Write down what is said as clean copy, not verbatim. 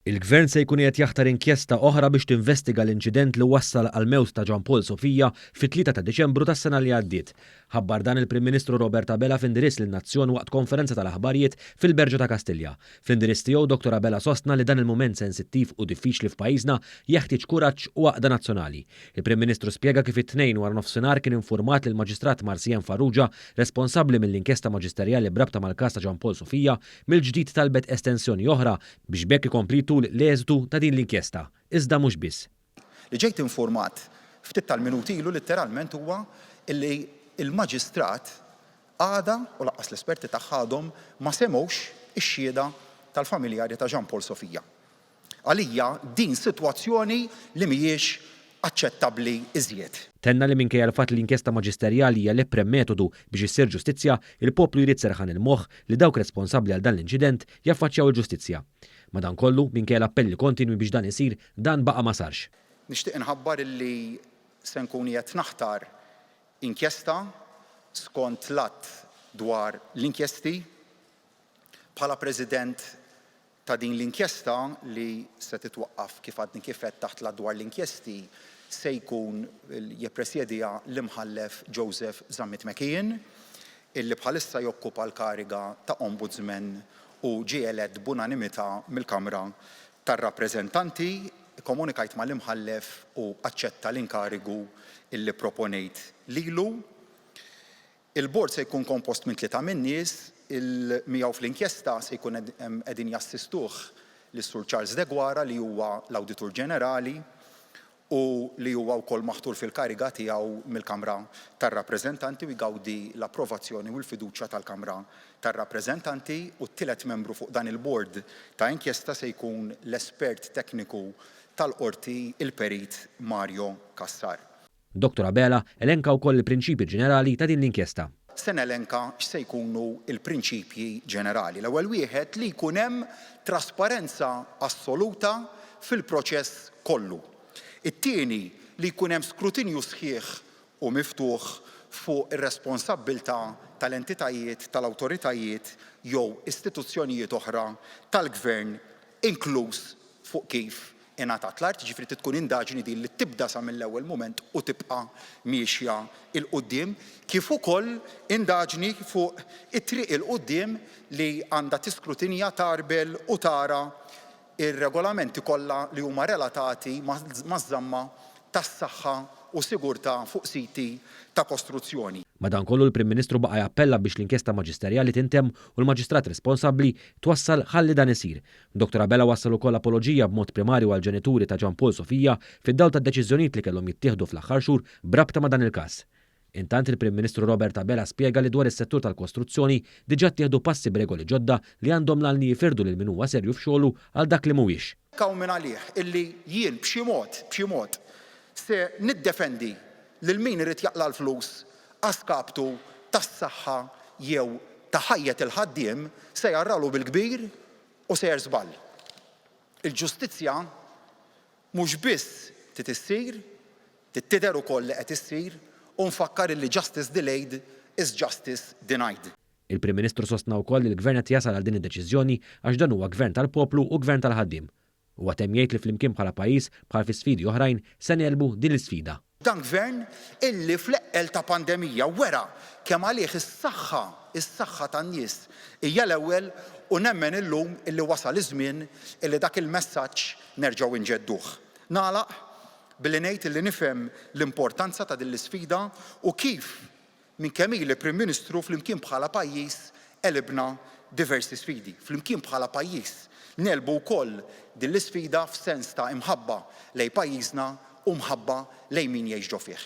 Il-Gvern se jkun qiegħed jaħtar inkjesta oħra biex tinvestiga l-inċident li wassal għall-mewt ta' Jean Paul Sofia fit-3 ta' Diċembru tas-sena li għaddiet. Ħabbar dan il-Prim Ministru Robert Abela f'indirizz lin-nazzjon waqt konferenza tal-aħbarijiet fil-Berġa ta' Kastilja. Fl-indirizz tiegħu Dottor Abela sostna li dan il-mument sensittiv u diffiċli f'pajjiżna jeħtieġ kuraġġ u għaqda nazzjonali. Il-Prim Ministru spjega kif it-Tnejn waranofsinhar kien infurmat li l-Maġistrat Marcianne Farrugia, responsabbli mill-inkjesta maġisterjali b'rabta mal-każ ta' Jean Paul Sofia, mill-ġdid talbet estensjoni oħra biex b'hekk ikompli jtul l-eżitu ta' din l-inkjesta. Iżda mhux biss. Li ġejt infurmat ftit tal-minuti ilu litteralment huwa li l-Maġistrat għadha u lanqas l-esperti tagħha għadhom ma semgħux ix-xhieda tal-familjari ta' Jean Paul Sofia. Għalija din sitwazzjoni li mhijiex aċċettabbli iżjed. Tenna li minkejja l-fatt li l-inkjesta maġisterjali hija l-eprem metodu biex issir ġustizzja, il-poplu jrid serħan il-moħħ li dawk responsabbli għal dan l-inċident jaffaċċjaw il-ġustizzja. Madankollu, minkejja l-appelli kontinwi biex dan isir, dan baqa' ma sarx. Nixtieq inħabbar illi se nkun qiegħed naħtar inkjesta skont l-Att dwar l-Inkjesti. Bħala President ta' din l-inkjesta li se titwaqqaf kif għadni kif għedt taħt l-Att dwar l-Inkjesti se jkun jippresjediha l-Imħallef Joseph Zammit McKeon illi bħalissa jokkupa l-kariga ta' Ombudsman u ġie elett b'unanimità mill-Kamra tar-Rappreżentanti. Ikkomunikajt mal-Imħallef u aċċetta l-inkarigu illi pproponejt lilu. Il-bord se jkun kompost minn tlieta min-nies, il miegħu fl-inkjesta se jkun qegħdin jassistuh lis-Sur Charles Deguara li huwa l-Awditur Ġenerali u li huwa wkoll maħtur fil-kariga tiegħu mill-Kamra tar-Rappreżentanti u jgawdi l-approvazzjoni u l-fiduċja tal-Kamra tar-Rappreżentanti u t-tielet membru fuq dan il-bord ta' inkjesta se jkun l-espert tekniku tal-Qorti il-Perit Mario Cassar. Dottor Abela elenka wkoll il-prinċipji ġenerali ta' din l-inkjesta. Se nelenka x'se jkunu l-prinċipji ġenerali. L-ewwel wieħed li jkun hemm trasparenza assoluta fil-proċess kollu. It-tieni li jkun hemm skrutinju sħiħ u miftuħ fuq ir-responsabbiltà tal-entitajiet, tal-awtoritajiet jew istituzzjonijiet oħra tal-Gvern inkluż fuq kif ingħatat l-art, jiġifieri trid tkun indaġni din li tibda sa mill-ewwel mument u tibqa' miexja 'l quddiem, kif ukoll indaġni fuq it-triq 'il quddiem li għandha tiskrutinja, tgħarbel u tara r-regolamenti kollha li huma relatati maż-żamma tas-saħħa u sigurtà fuq siti ta' kostruzzjoni. Madankollu l-Prim Ministru baqa' jappella biex l-inkjesta maġisterjali tintemm u l-maġistrat responsabbli twassal ħalli dan isir. Dottor Abela wassal ukoll apoloġija b'mod primarju għall-ġenituri ta' Jean Paul Sofia fid-dawl tad-deċiżjonijiet li kellhom jittieħdu fl-aħħar xhur b'rabta ma' dan il-każ. Intant il-Prim Ministru Robert Abela spjega li dwar is-settur tal-kostruzzjoni diġà ttieħdu passi b'regoli ġodda li għandhom l-għan li jifirdu lil min huwa serju f'xogħlu għal dak li mhuwiex. Jekk hawn min għalih illi jien b'xi mod, b'xi mod, se niddefendi lil min irid jaqla' l-flus a skaptu tas-saħħa jew ta' ħajjet il-ħaddiem, se jgħarralu bil-kbir u sejjer żball. Il-ġustizzja mhux biss trid issir, trid tidher ukoll li qed issir u nfakkar illi justice delayed is justice denied. Il-Prim Ministru sostna wkoll li l-Gvern qed jasal għal din id-deċiżjoni għax dan huwa Gvern tal-poplu u Gvern tal-ħaddiem. Huwa temm jgħid li flimkien bħala pajjiż, bħal fi sfidi oħrajn, se negħlbu din l-isfida. Dan Gvern illi fl-eqqel ta' pandemija wera kemm għalih is-saħħa, is-saħħa tan-nies hija l-ewwel u nemmen illum illi wasal iż-żmien illi dak il-messaġġ nerġgħu nġedduh. Nagħlaq billi ngħid illi nifhem l-importanza ta' din l-isfida u kif Minn kemm ili Prim Ministru flimkien bħala pajjiż għelibna diversi sfidi. Flimkien bħala pajjiż negħlbu wkoll din l-isfida f'sens ta' imħabba lejn pajjiżna u mħabba lejn min jgħix ġo fih.